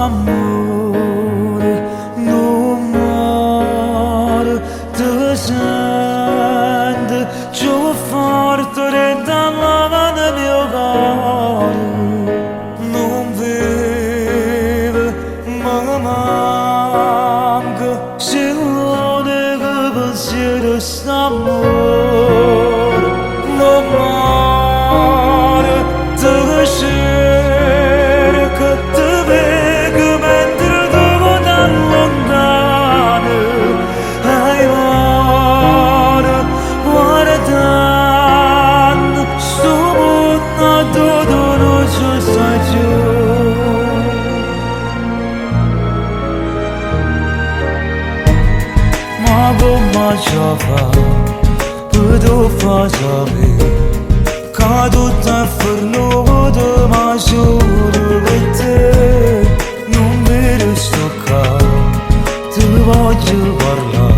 St'ammore nun more, te sento cchiù forte dint' 'a mio core. Nun vive, ma manca, si l'unico pensiero st'ammore. Nun more, te cerco, te veco mentre tu t'allontani. E more, guardanno sto munno addò tu nun ce stai cchiù. Ma comme aggia fa pe t' 'o fa sapè ca tutto è fernuto ma sulo pe te nun vire sto ccà, te voglio parlà.